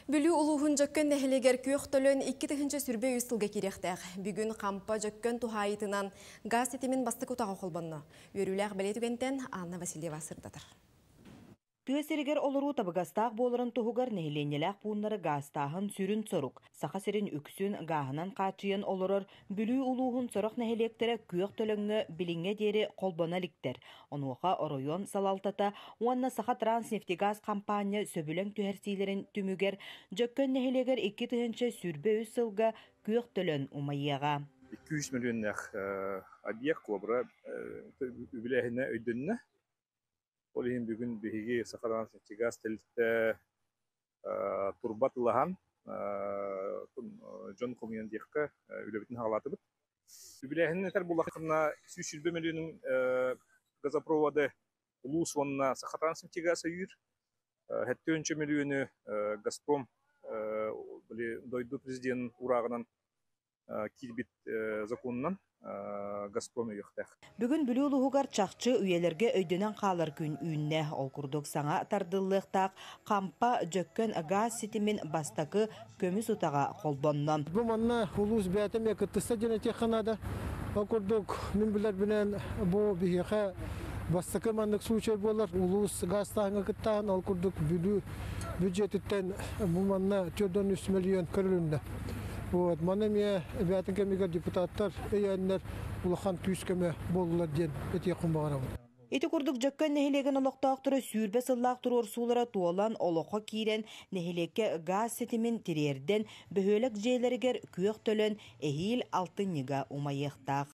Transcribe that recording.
Бүлүү улууһун Дьөккөн нэһилиэгэр күөх төлөн 2023 сылга киириэхтээх. Бүгүн Хампа Дьөккөн туһаайыытынан гаас ситимин бастакы утаҕа холбонно. Үөрүүлээх бэлиэ түгэнтэн Анна Васильева сырдатар. Тыа сиригэр олоруу табыгастаах буоларын туһугар нэһилиэнньэлээх пууннары гаастааһын сүрүн сорук. Саха сирин үксүн гааһынан хааччыйан олорор Бүлүү улууһун сорох нэһилиэктэрэ күөх төлөҥҥө билиҥҥэ диэри холбоно иликтэр. Онуоха оройуон салалтата уонна Сахатранснефтегаз хампаанньа сөбүлэҥ түһэрсиилэрин түмүгэр Дьөккөн нэһилиэгэр 2023 сылга күөх төлөн умайыаҕа. 200 мөлүйүөннээх объект Кобра үбүлээһинэ өйдөннө. Ол иһин бүгүн биһиги Сахатранснефтегаз тэрилтэ турба тылаһан дьон хомуйан диэххэ үлэбитин хаалаатыбыт. Үбүлээһинин этэр буоллаххына 120 мөлүйүөнүн газопроводы улуус уонна Сахатранснефтегаз өйүүр. 70 мөлүйүөнү Газпром дойду президенин урааҕынан киирбит законунан Газпром өйүөхтээх. Бүгүн Бүлүү улууһугар чахчы үйэлэргэ өйдөнөн хаалар күн үүннэ. Ол курдук саҥа тардыллыахтаах Хампа Дьөккөн гаас ситимин бастакы көмүс утаҕа холбонно. Бу манна улуус бэйэтэ эмиэ кыттыста диэн этиэххэ наада. Ол курдук мин билэрбинэн бу биһиэхэ бастакы маннык случай буолар. Улуус гаастааһыҥҥа кыттаһан, ол курдук Бүлүү бюджетиттэн бу манна 403 миллион көрүлүннэ. Вот, манна эмиэ бэйэтин кэмигэр депутаттар өйөөннөр улахан күүс-көмө буоллулар диэн этиэхпин баҕарабын. Ити курдук Дьөккөн нэһилиэгин олохтоохторо 20 сыллаах туруорсуулара туолан олоххо киирэн нэһилиэккэ гаас ситимин тириэрдэн бөһүөлэк дьиэлэригэр күөх төлөн эһиил алтынньыга умайыахтаах.